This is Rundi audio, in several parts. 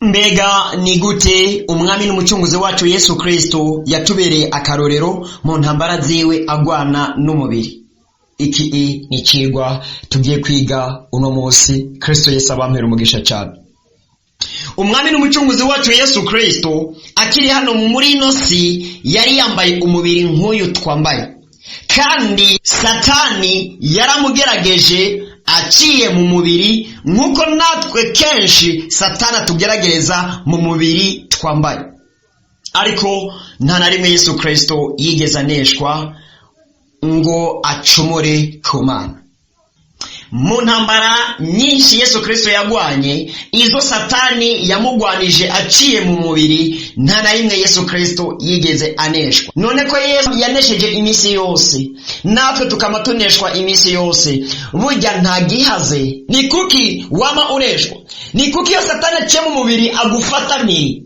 Mbega ni gute Umwami n'Umucunguzi wacu Yesu Kristo yatubereye akarorero mu ntambara ziwe agwana n'umubiri? Iki ni icigwa tugiye kwiga uno munsi. Kristo Yesu abampera umugisha cyane. Umwami n'Umucunguzi wacu Yesu Kristo akiri hano muri ino si yari yambaye umubiri nk'uyu twambaye, kandi Satani yaramugerageje aciye mu mubiri, nk'uko natwe kenshi Satani atugeragereza mu mubiri twambaye. Ariko nta na rimwe Yesu Kristo yigeze aneshwa ngo acumure ku Mana. Mu ntambara nyinshi Yesu Kristo yagwanye, izo Satani yamugwanije aciye mu mubiri, nta na rimwe Yesu Kristo yigeze aneshwa. None ko Yesu yanesheje iminsi yose, natwe tukaba tuneshwa iminsi yose, burya nta gihaze? Ni kuki wama uneshwa? Ni kuki iyo Satani aciye mu mubiri agufata mpiri?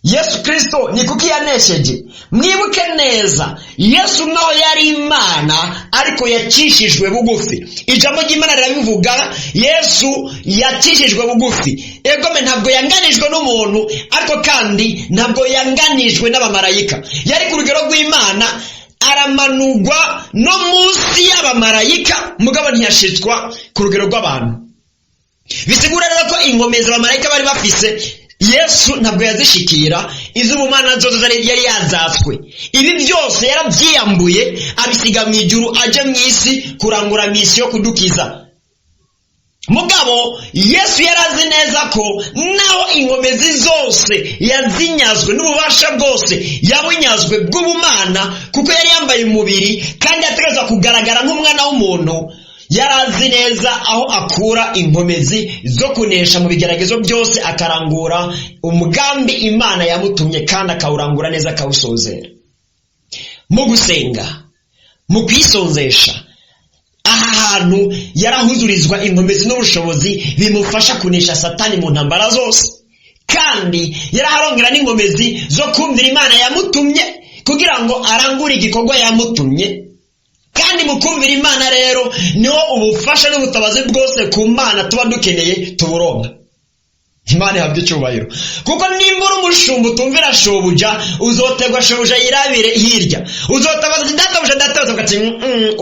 Yesu Kristo ni kuki yanesheje? Mwibuke neza, Yesu naho yari Imana, ariko yacishijwe bugufi. Ijambo ry'Imana rirabivuga. Yesu yacishijwe bugufi. Egome, ntabwo yanganijwe n'umuntu, ariko kandi ntabwo yanganijwe n'abamarayika. Yari ku rugero rw'Imana, aramanugwa no munsi y'abamarayika, mugabo ntiyashitswa ku rugero rw'abantu. Bisigura rero ko inkomezi abamarayika bari bafise, Yesu ntabwo yazishikira. Iz'ubumana zose yari yazatswe. Ibi byose yarabyiyambuye, abisiga mu ijuru, aje mu isi kurangura misiyo yo kudukiza. Mugabo Yesu yari azi neza ko naho inkomezi zose yazinyazwe, n'ububasha bwose yabunyazwe bw'ubumana, kuko yari yambaye umubiri kandi yategerezwa kugaragara nk'umwana w'umuntu, yari azi neza aho akura inkomezi zo kunesha mu bigeragezo byose, akarangura umugambi Imana yamutumye, kandi akawurangura neza, akawusozera mu gusenga, mu kwisonzesha. Aha hantu yarahuzurizwa inkomezi n'ubushobozi bimufasha kunesha Satani mu ntambara zose, kandi yaraharongera n'inkomezi zo kumvira Imana yamutumye kugira ngo arangure igikorwa yamutumye. Kandi mu kumvira Imana rero niho ubufasha n'ubutabazi bwose ku Mana tuba dukeneye tuburonka. Imana ihabwa icyubahiro, kuko nimba uri umushumba utumvira shobuja, uzotegwa shobuja yirabire hirya. Uzotabaza ati: "Databuja, databuja." Ati: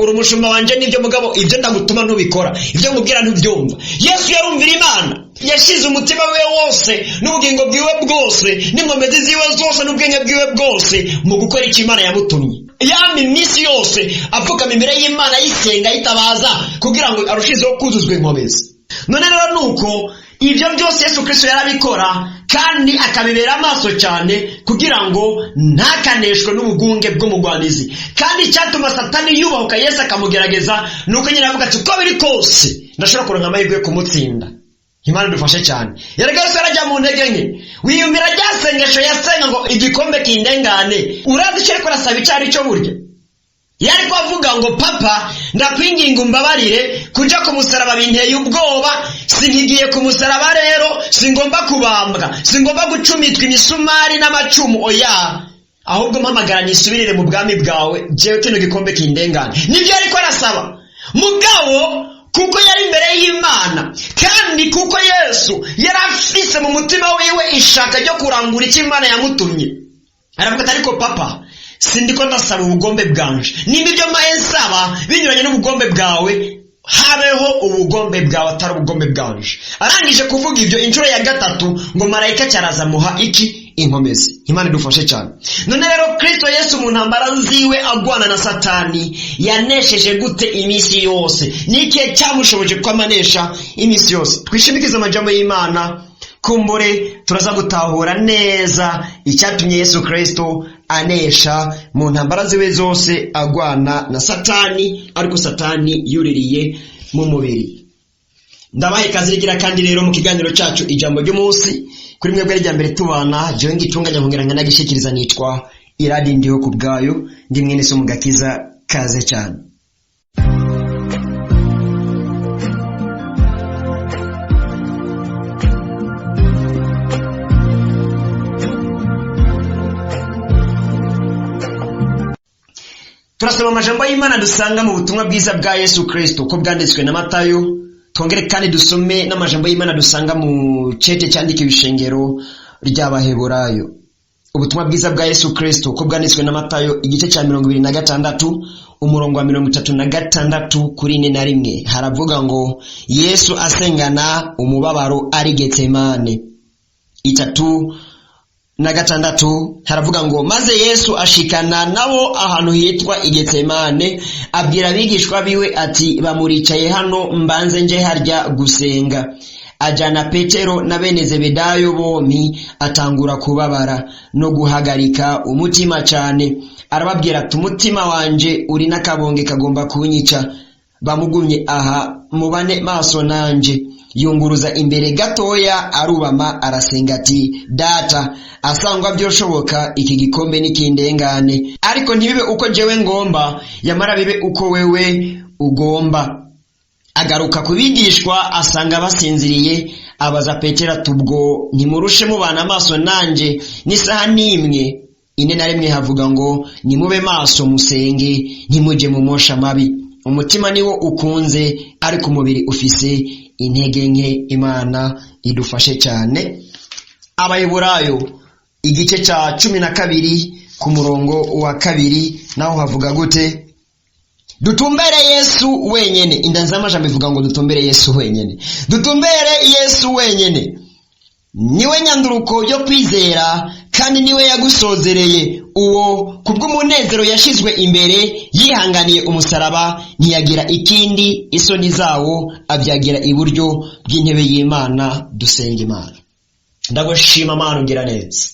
"Uri umushumba wanje nibyo, mugabo ibyo ndagutuma ntubikora, ibyo nkubwira ntubyumva." Yesu yarumvira Imana. Yashize umutima we wose n'ubugingo bwiwe bwose n'inkomezi ziwe zose n'ubwenge bwiwe bwose mu gukora icyo Imana yamutumye. Yama iminsi yose apfukama imbere y'Imana, ayisenga, ayitabaza kugira ngo arushizeho kuzuzwa inkomezi. None rero nuko ibyo byose Yesu Kristo yarabikora, kandi akabibera amaso cyane kugira ngo ntakaneshwe n'ubugunge bw'umugwanizi. Kandi icyatuma Satani yubahuka Yesu akamugerageza ni uko nyine avuga ati: "Uko biri kose ndashobora kuronka amahirwe yo kumutsinda." Imana idufashe cyane. Erega Yesu yarajya mu ntege nke. Wiyumvira rya sengesho yasenga ngo "Igikombe kindengane"? Urazi icyo ariko arasaba icyo ari cyo? Burya yari ko avuga ngo: "Papa, ndakwinginga umbabarire, kuja ku musaraba binteye ubwoba. Sinkigiye ku musaraba rero, singomba kubambwa, singomba gucumitwa imisumari n'amacumu. Oya, ahubwo mpamagara nisubirire mu bwami bwawe. Jewe kino gikombe kindengane." Nibyo ariko arasaba. Mugabo kuko yari imbere y'Imana, kandi kuko Yesu yari afise mu mutima wiwe ishaka ryo kurangura icyo Imana yamutumye, aravuga ati: "Ariko Papa, sindiko ndasaba ubugombe bwanje. Nimba ibyo mpaye nsaba binyuranye n'ubugombe bwawe, habeho ubugombe bwawe, atari ubugombe bwanje." Arangije kuvuga ibyo inshuro ya gatatu, ngo marayika cyaraza amuha iki? Inkomezi. Imana idufashe cyane. None rero Kristo Yesu mu ntambara ziwe agwana na Satani yanesheje gute iminsi yose? Ni ikihe cyamushoboje ko amanesha iminsi yose? Twishimikize amajambo y'Imana, kumbure turaza gutahura neza icyatumye Yesu Kristo anesha mu ntambara ziwe zose agwana na Satani, ariko Satani yuririye mu mubiri. Ndabaha ikaze rigira kandi rero mu kiganiro cyacu Ijambo ry'Umunsi. Kuri mwebwe rya mbere tubana, jewe ngitunganya nkongera nkanagishikiriza nitwa Iradi Ndiho ku bwayo, ndi mwene so mu gakiza. Kaze cyane. Turasoma amajambo y'Imana dusanga mu butumwa bwiza bwa Yesu Kristo uko bwanditswe na Matayo. Twongere kandi dusome n'amajambo y'Imana dusanga mu cete cyandikiwe ishengero ry'Abaheburayo. Ubutumwa bwiza bwa Yesu Kristo ko bwanditswe na Matayo, igice cya 26, umurongo wa 36 kuri 41, haravuga ngo: Yesu asengana umubabaro ari Getsemane. 36 haravuga ngo: Maze Yesu ashikana nabo ahantu hitwa Igetsemane, abwira abigishwa biwe ati: "Bamuricaye hano, mbanze nje harya gusenga." Ajana Petero na bene Zebedayo bompi, atangura kubabara no guhagarika umutima cyane. Arababwira ati: "Umutima wanje uri n'akabonge kagomba kunyica, bamugumye aha, mubane maso nanje." Yunguruza imbere gatoya, arubama, arasenga ati: "Data, asangwa byoshoboka, iki gikombe nikindengane, ariko ntibibe uko jewe ngomba, yamara bibe uko wewe ugomba." Agaruka kubigishwa, asanga basinziriye. Abaza Petero ati: "Ubwo ntimurushe mubana amaso nanje n'isaha n'imwe?" 41 havuga ngo: "Nimube maso, musenge, ntimujye mu mosha mabi. Umutima niwo ukunze, ariko umubiri ufise intege nke." Imana idufashe cyane. Abaheburayo igice cya 12 ku murongo wa 2 naho havuga gute? Dutumbere Yesu wenyene. Indanzi y'amajambo ivuga ngo: "Dutumbere Yesu wenyene." Dutumbere Yesu wenyene, niwe nyanduruko yo kwizera, kandi niwe yagusozereye. Uwo kubw'umunezero yashizwe imbere yihanganiye umusaraba, ntiyagira ikindi isoni zawo, abyagira iburyo bw'intebe y'Imana. Dusenga Imana. Ndagushima Mana ugira neza,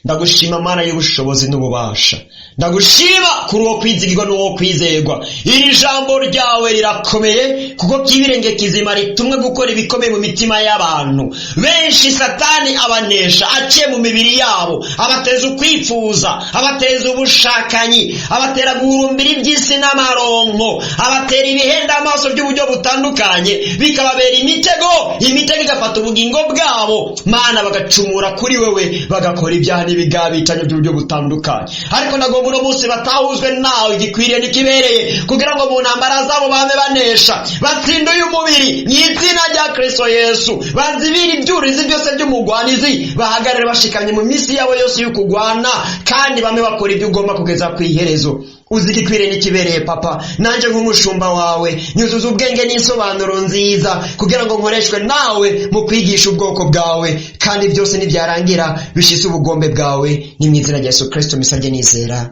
ndagushima Mana y'ubushobozi n'ububasha, ndagushima kuri uwo kwizigirwa n'uwo kwizerwa. Iri jambo ryawe rirakomeye, kuko k'ibirenge kizima ritumwe gukora ibikomeye mu mitima y'abantu benshi. Satani abanesha aciye mu mibiri yabo, abateza ukwifuza, abateza ubushakanyi, abatera guhurumbira iby'isi n'amaronko, abatera ibihenda amaso by'uburyo butandukanye, bikababera imitego, imitego igafata ubugingo bwabo, Mana, bagacumura kuri wewe, bagakora ibyaha n'ibigabitanyo by'uburyo butandukanye. Ariko nagomba uno munsi batahuzwe nawe igikwiriye n'ikibereye, kugira ngo mu ntambara zabo bame banesha, batsinde uyu mubiri mu izina rya Kristo Yesu, bazibire ibyurizi byose by'umugwanizi, bahagarare bashikamye mu minsi yabo yose y'ukugwana, kandi bame bakora ibyo ugomba kugeza ku iherezo. Uzi igikwiriye n'ikibereye, Papa. Nanjye nk'umushumba wawe, nyuzuza ubwenge n'insobanuro nziza, kugira ngo nkoreshwe nawe mu kwigisha ubwoko bwawe, kandi byose nibyarangira bishyize ubugombe bwawe. Ni mu izina rya Yesu Kristo misabye nizera,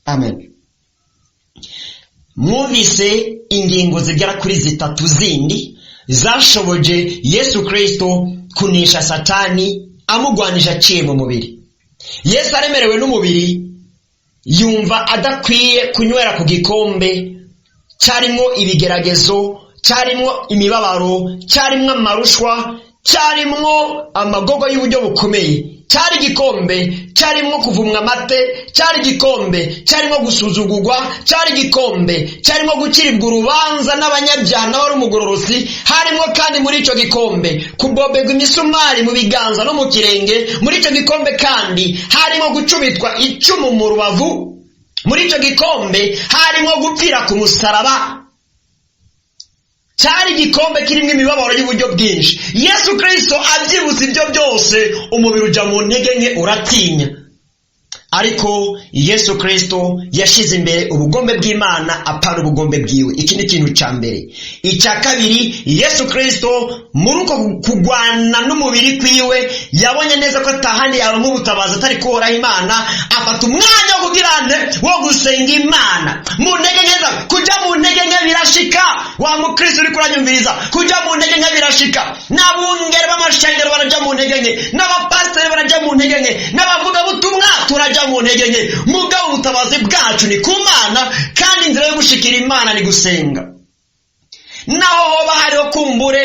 amen. Mwumvise ingingo zigera kuri zitatu zindi zashoboje Yesu Kristo kunesha Satani amugwanisha aciye mu mubiri. Yesu aremerewe n'umubiri, yumva adakwiye kunywera ku gikombe cyarimo ibigeragezo, cyarimo imibabaro, cyarimo amarushwa, cyarimo amagogo y'uburyo bukomeye. Cyari igikombe cyarimo kuvumwa amate, cyari igikombe cyarimo gusuzugurwa, cyari igikombe cyarimo guciribwa urubanza n'abanyabyaha n'abari umugororosi. Harimo kandi muri icyo gikombe kubobegwa imisumari mu biganza no mu kirenge. Muri icyo gikombe kandi harimo gucubitwa icumu mu rubavu. Muri icyo gikombe harimo gupfira ku musaraba. Cyari igikombe kirimo imibabaro y'uburyo bwinshi. Yesu Kirisito abyibutse ibyo byose, umubiri ujya mu ntege nke, uratinya. Ariko Yesu Kirisito yashyize imbere ubugombe bw'Imana, apana ubugombe bwiwe. Iki ni ikintu cya mbere. Icya kabiri, Yesu Kirisito muri uko kugwana n'umubiri kwiwe yabonye neza ko atahandi yaronka ubutabazi atari kuhoraho Imana. Afata umwanya wo kugirane wo gusenga Imana mu ntege nke. Kujya mu ntege nke birashika. Wa mukristo uri kuranyumviriza, kujya mu ntege nke birashika. N'abungere b'amashengero barajya mu ntege nke, n'abapasiteri barajya mu ntege nke, n'abavugabutumwa turajya mu ntege nke. Mugabo ubutabazi bwacu ni ku Mana, kandi inzira yo gushikira Imana ni gusenga. Naho hoba hariho kumbure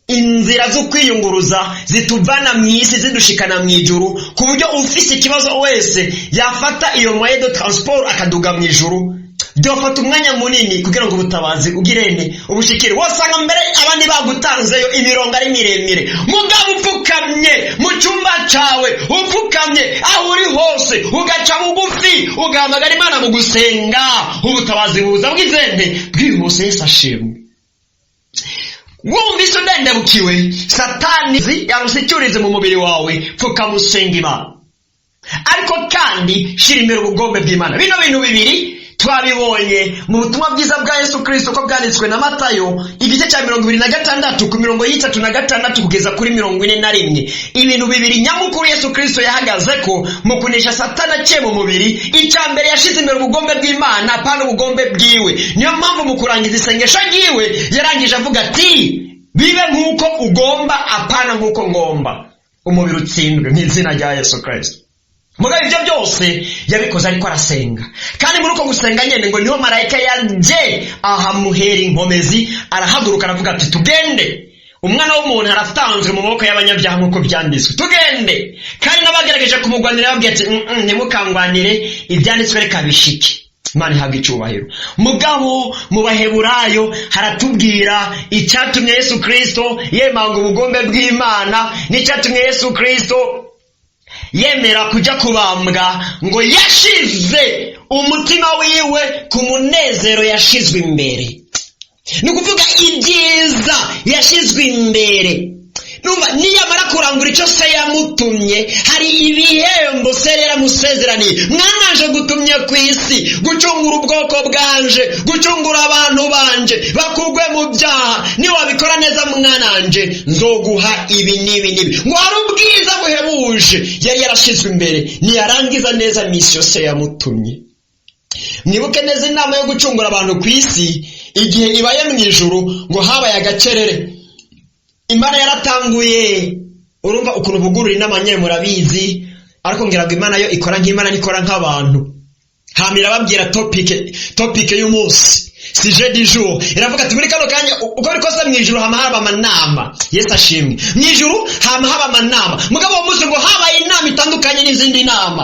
inzira zo kwiyunguruza zituvana mu isi zidushikana mu ijuru, ku buryo ufise ikibazo wese yafata iyo moyen de transport akaduga mu ijuru, byofata umwanya munini kugira ngo ubutabazi ugirene ubushikire. Wasanga mbere abandi bagutanzeyo, imirongo ari miremire. Mugabo upfukamye mu cyumba cyawe, upfukamye aho uri hose, ugaca bugufi, ugahamagara Imana mu gusenga, ubutabazi buza bwizende bwihuse. Yesu ashimwe. Wumvise udendebukiwe, Satani yaronse icyurizo mu mubiri wawe, pfukamusenga Imana, ariko kandi shira imbere ubugombe bw'Imana. Bino bintu bibiri twabibonye mu butumwa bwiza bwa Yesu Kristo ko bwanditswe na Matayo, igice cya 26, ku mirongo y'36 kugeza kuri 41. Ibintu bibiri nyamukuru Yesu Kristo yahagaze ko mu kunesha Satani aciye mu mubiri: icya mbere, yashize imbere ubugombe bw'Imana, apana ubugombe bwiwe. Niyo mpamvu mu kurangiza isengesho ryiwe yarangije avuga ati: "Bibe nk'uko ugomba, apana nk'uko ngomba." Umubiri utsindwe mu izina rya Yesu Kristo. Mugabo ibyo byose yabikoze ariko arasenga, kandi muri uko gusenga nyine ngo niho marayika yaje ahamuhera inkomezi, arahaguruka, aravuga ati: "Tugende, umwana w'umuntu aratanzwe mu maboko y'abanyabyaha nk'uko byanditswe, tugende." Kandi n'abagerageje kumugwanira babwiye ati: "Ntimukangwanire, ibyanditswe reka bishike." Imana ihabwa icyubahiro. Mugabo mu Baheburayo haratubwira icyatumye Yesu Kristo yemanga ubugombe bw'Imana n'icyatumye Yesu Kristo yemera kujya kubambwa. Ngo yashize umutima wiwe ku munezero yashizwe imbere, ni ukuvuga ibyiza yashyizwe imbere. Numva niyamara kurangura icyo se yamutumye, hari ibihembo se yaramusezeraniye: "Mwananje, gutumye ku isi gucungura ubwoko bwanje, gucungura abantu banje bakugwe mu byaha. Niwabikora neza, mwananje, nzoguha ibi n'ibi n'ibi." Ngo hari ubwiza buhebuje yari yarashyizwe imbere niyarangiza neza mission se yamutumye. Mwibuke neza inama yo gucungura abantu ku isi igihe ibaye mu ijuru, ngo habaye agacerere. Imana yaratanguye, urumva ukuntu bugurura inama nyine murabizi, ariko ngira ngo Imana yo ikora nk'Imana, ntikora nk'abantu. Hama irababwira topic y'umunsi, sujet du jour. Iravuga ati muri kano kanya, uko biri kose mu ijuru hama haba amanama. Yesu ashimwe. Mu ijuru hama haba amanama, mugabo uwo munsi ngo habaye inama itandukanye n'izindi nama,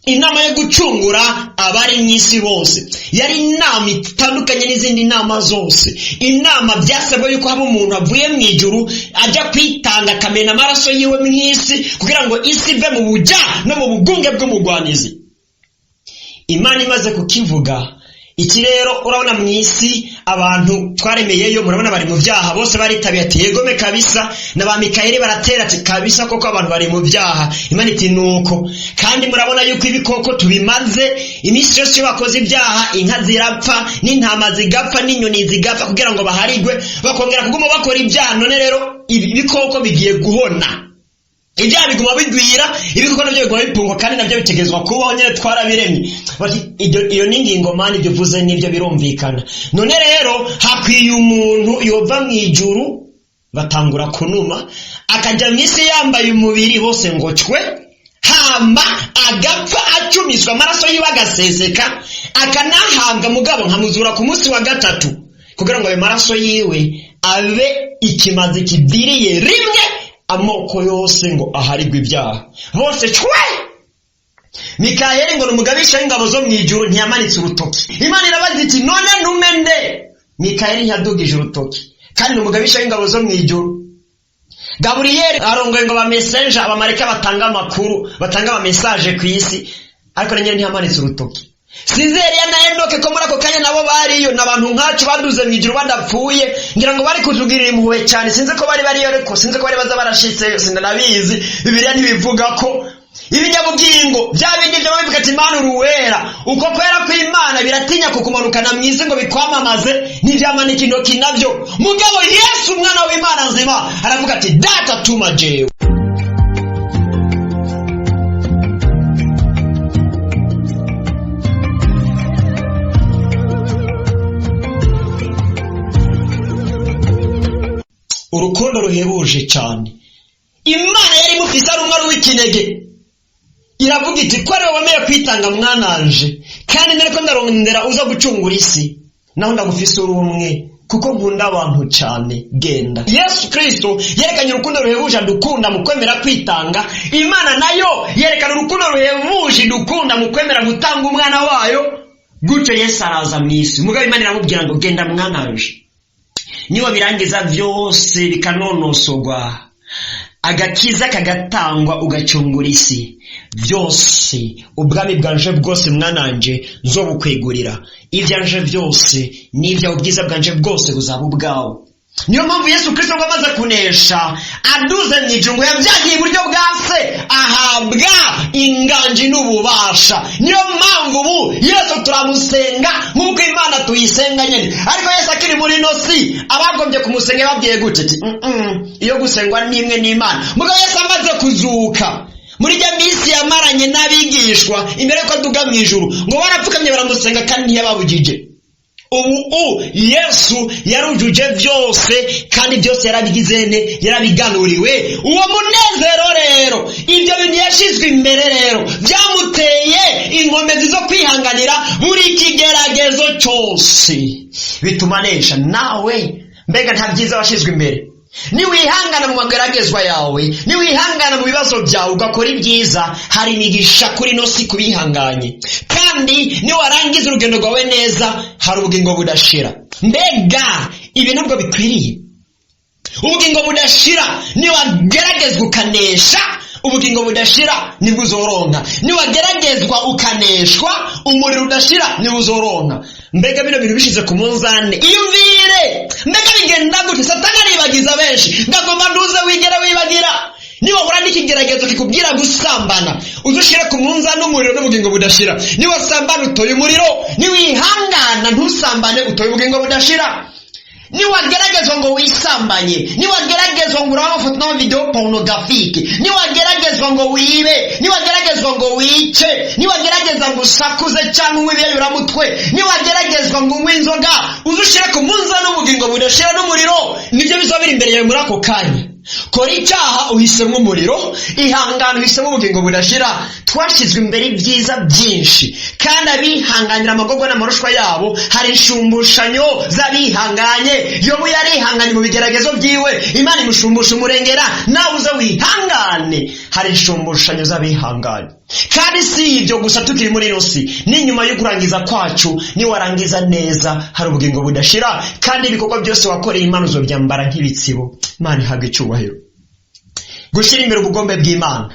inama yo gucungura abari mu isi bose. Yari inama itandukanye n'izindi nama zose, inama byasabwe yuko haba umuntu avuye mu ijuru ajya kwitanga, akamena amaraso yiwe mu isi kugira ngo isi ive mu bujya no mu bugunge bw'umugwanizi. Imana imaze kukivuga iki rero, urabona mu isi abantu twaremeyeyo, murabona bari mu byaha bose. Baritabiye ati: "Yegome kabisa." Na ba Mikayeli baratera ati: "Kabisa koko abantu bari mu byaha." Imana iti: "Nuko kandi murabona yuko ibikoko tubimaze iminsi yose, iyo bakoze ibyaha inka zirapfa n'intama zigapfa n'inyoni zigapfa kugira ngo baharigwe, bakongera kuguma bakora ibyaha. None rero ibikoko bigiye guhona, ibyaha biguma bigwira, ibikoko nabyo biguma bipungwa, kandi nabyo bitegerezwa kubaho nyine, twarabiremye." Bati: "Iyo ni ingingo, Mana, ibyo uvuze nibyo, birumvikana. None rero hakwiye umuntu yova mu ijuru." Batangura kunuma, akajya mu isi yambaye umubiri, bose ngo cwe, hama agapfa acumiswa, amaraso yiwe agaseseka, akanahambwa, mugabo nkamuzura ku munsi wa gatatu, kugira ngo ayo maraso yiwe abe ikimazi kidiriye rimwe amoko yose ngo aharigwe ibyaha. Bose cwe. Mikayeli ngo ni umugabisha w'ingabo zo mu ijuru, ntiyamanitse urutoki. Imana irabaza iti: "None ntume nde?" Mikayeli ntiyadugije urutoki, kandi ni umugabisha w'ingabo zo mu ijuru. Gaburiyeli arongoye ngo bamesenja, abamarayika batanga amakuru, batanga amamesaje ku isi, ariko na nyine ntiyamanitse urutoki. Sizeriya na Enoke ko muri ako kanya nabo bariyo, ni abantu nkacu baduze mu ijuru badapfuye, ngira ngo bari kutugirira impuhwe cyane. Sinzi ko bari bariyo, ariko sinzi ko bari baza barashitse, sindanabizi, Bibiliya ntibivuga. Ko ibinyabugingo bya bindi byo bivuga ati: "Imana uruwera," uko kwera kw'Imana biratinya kukumanukana mu isi ngo bikwamamaze, ntibyamanika intoki nabyo. Mugabo Yesu, umwana w'Imana nzima, aravuga ati: "Data, tuma jewe." Urukundo ruhebuje cyane Imana yari imufise ari umwe w'ikinege, iravuga iti: "Ko ariwe wemeye kwitanga, mwananje, kandi nariko ndarondera uza gucungura isi, naho ndagufise uri umwe, kuko nkunda abantu cyane, genda." Yesu Kristo yerekanye urukundo ruhebuje adukunda mu kwemera kwitanga. Imana nayo yerekana urukundo ruhebuje idukunda mu kwemera gutanga umwana wayo. Gutyo Yesu araza mu isi, mugabo Imana iramubwira ngo: "Genda, mwananje, niba birangiza byose bikanonosogwa, agakiza kagatangwa, ugacungura isi byose, ubwami bwanje bwose, mwananje, nzobukwegurira. Ibyanje byose n'ibyawe, ubwiza bwanje bwose buzaba ubwawe." Niyo mpamvu Yesu Kirisito ngo amaze kunesha aduze mu ijuru, ngo yabyagiye iburyo bwa Se, ahabwa inganji n'ububasha. Niyo mpamvu ubu Yesu turamusenga nk'uko Imana tuyisenga nyine. Ariko Yesu akiri muri ino si, abagombye kumusenga babwiye gute? Ati: Iyo gusengwa n'imwe, n'Imana." Mugabo Yesu amaze kuzuka, muri ijya minsi yamaranye n'abigishwa imbere yuko aduga mu ijuru, ngo barapfukamye baramusenga, kandi ntiyababugije. Ubu Yesu yarujuje byose, kandi byose yarabigizene, yarabiganuriwe. Uwo munezero rero, ibyo bintu yashyizwe imbere rero, byamuteye inkomezi zo kwihanganira buri kigeragezo cyose, bituma anesha. Nawe mbega nta byiza washyizwe imbere? Niwihangana mu mageragezwa yawe, niwihangana mu bibazo byawe, ugakora ibyiza, hari imigisha kuri ino si kubihanganye. Kandi niwarangiza urugendo rwawe neza, hari ubugingo budashira. Mbega ibi ntabwo bikwiriye? Ubugingo budashira, niwageragezwa ukanesha, ubugingo budashira nibwo uzoronka. Niwageragezwa ukaneshwa, umuriro udashira nibwo uzoronka. Mbega bino bintu bishize ku munzane, iyumvire, mbega bigenda gute? Satani aribagiza benshi. Ndagomba ntuze wigere wibagira. Niba uhura n'ikigeragezo kikubwira gusambana, uze ushyire ku munzani umuriro n'ubugingo budashira. Niwasambana utoye umuriro, niwihangana ntusambane utoye ubugingo budashira. Niwageragezwa ngo wisambanye, niwageragezwa ngo urabe amafoto n'amavideo pornographique, niwageragezwa ngo wibe, niwageragezwa ngo wice, niwagerageza ngo usakuze cyangwa unywe ibiyayuramutwe, niwageragezwa ngo unywe inzoga, uze ushyire ku munzani ubugingo budashira n'umuriro. Nibyo bizaba biri imbere yawe muri ako kanya. Kora icyaha, uhisemo umuriro; ihangana, uhisemo ubugingo budashira. Twashyizwe imbere ibyiza byinshi, kandi abihanganira amagorwa n'amarushwa yabo, hari inshumbushanyo z'abihanganye. Yobu yarihanganye mu bigeragezo byiwe, Imana imushumbusha umurengera. Nawe uze wihangane, hari inshumbushanyo z'abihanganye. Kandi si ibyo gusa tukiri muri ino si, n'inyuma yo kurangiza kwacu, niwarangiza neza hari ubugingo budashira, kandi ibikorwa byose wakoreye Imana uzobyambara nk'ibitsibo. Imana ihabwa icyubahiro. Gushyira imbere ubugombe bw'Imana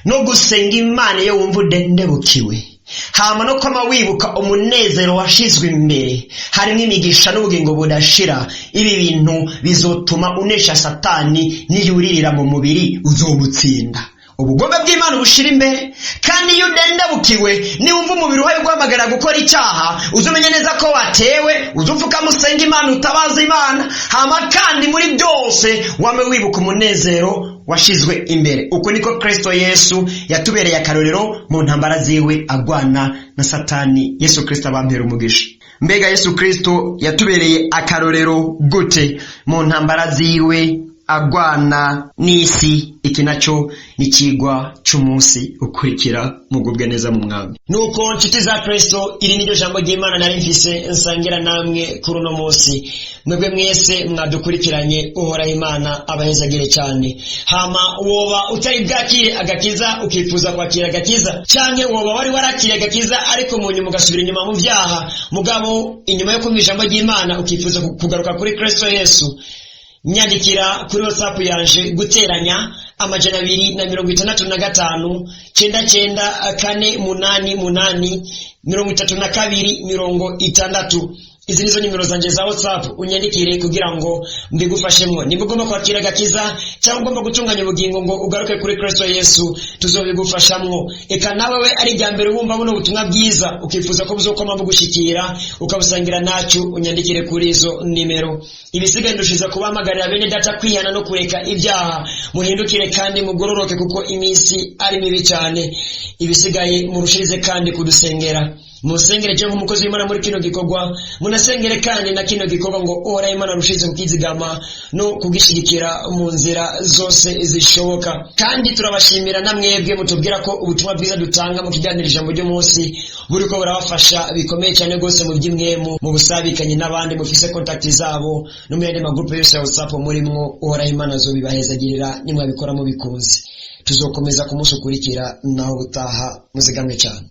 no gusenga Imana iyo wumva udendebukiwe, hama no kwama wibuka umunezero washizwe imbere, harimo imigisha n'ubugingo budashira, ibi bintu bizotuma unesha Satani. Niyuririra mu mubiri uzomutsinda. Ubugombe bw'Imana ubushira imbere, kandi iyo udendebukiwe, niwumva umubiri uhaye guhamagara gukora icyaha, uzumenye neza ko watewe, uzupfukama usenga Imana, utabaza Imana. Hama kandi muri byose wame wibuka umunezero washizwe imbere. Uko niko Kristo Yesu yatubereye akarorero mu ntambara ziwe agwana na Satani. Yesu Kristo abampera umugisha. Mbega Yesu Kristo yatubereye akarorero gute mu ntambara ziwe agwana n'isi? Iki nacyo ni ikigwa cy'umunsi ukurikira. Mugubwe neza mu Mwami. Nuko nshuti za Kristo, iri niryo jambo ry'Imana nari mfise nsangira namwe kuri uno munsi. Mwebwe mwese mwadukurikiranye, Uhoraho Imana abahezagire cyane. Hama woba utari bwakire agakiza, ukifuza kwakira agakiza, canke woba wari warakiriye agakiza ariko mu nyuma ugasubira inyuma mu byaha, mugabo inyuma yo kumva ijambo ry'Imana ukifuza kugaruka kuri Kristo Yesu, nyandikira kuri WhatsApp yanje: guteranya 265 99 488 32 60. Izi nizo nimero zanje za WhatsApp, unyandikire kugira ngo mbigufashemwo. Nimba ugomba kwakira agakiza cyangwa ugomba gutunganya ubugingo ngo ugaruke kuri Kristo Yesu, tuzobigufashamwo. Eka nawe we ari irya mbere wumva buno butumwa bwiza, ukifuza ko buzokoma bugushikira ukabusangira nacu, unyandikire kuri izo nimero. Ibisigaye ndushiza kubahamagarira bene data kwihana no kureka ibyaha. Muhindukire kandi mugororoke, kuko iminsi ari mibi cyane. Ibisigaye murushirize kandi kudusengera. Musengere cyangwa umukozi w'Imana muri kino gikorwa, munasengere kandi na kino gikorwa ngo Uhoraho Imana arushize kukizigama no kugishigikira mu nzira zose zishoboka. Kandi turabashimira na mwebwe mutubwira ko ubutumwa bwiza dutanga mu kiganiro Ijambo ry'Umunsi buriko burabafasha bikomeye cyane rwose mu by'imwemu, mu busabikanye n'abandi mufise contact zabo no mu yandi magroupe yose ya WhatsApp murimwo. Uhoraho Imana azobibahezagirira nimwabikora mubikunze. Tuzokomeza ku munsi ukurikira. Naho ubutaha, muzigamwe cyane.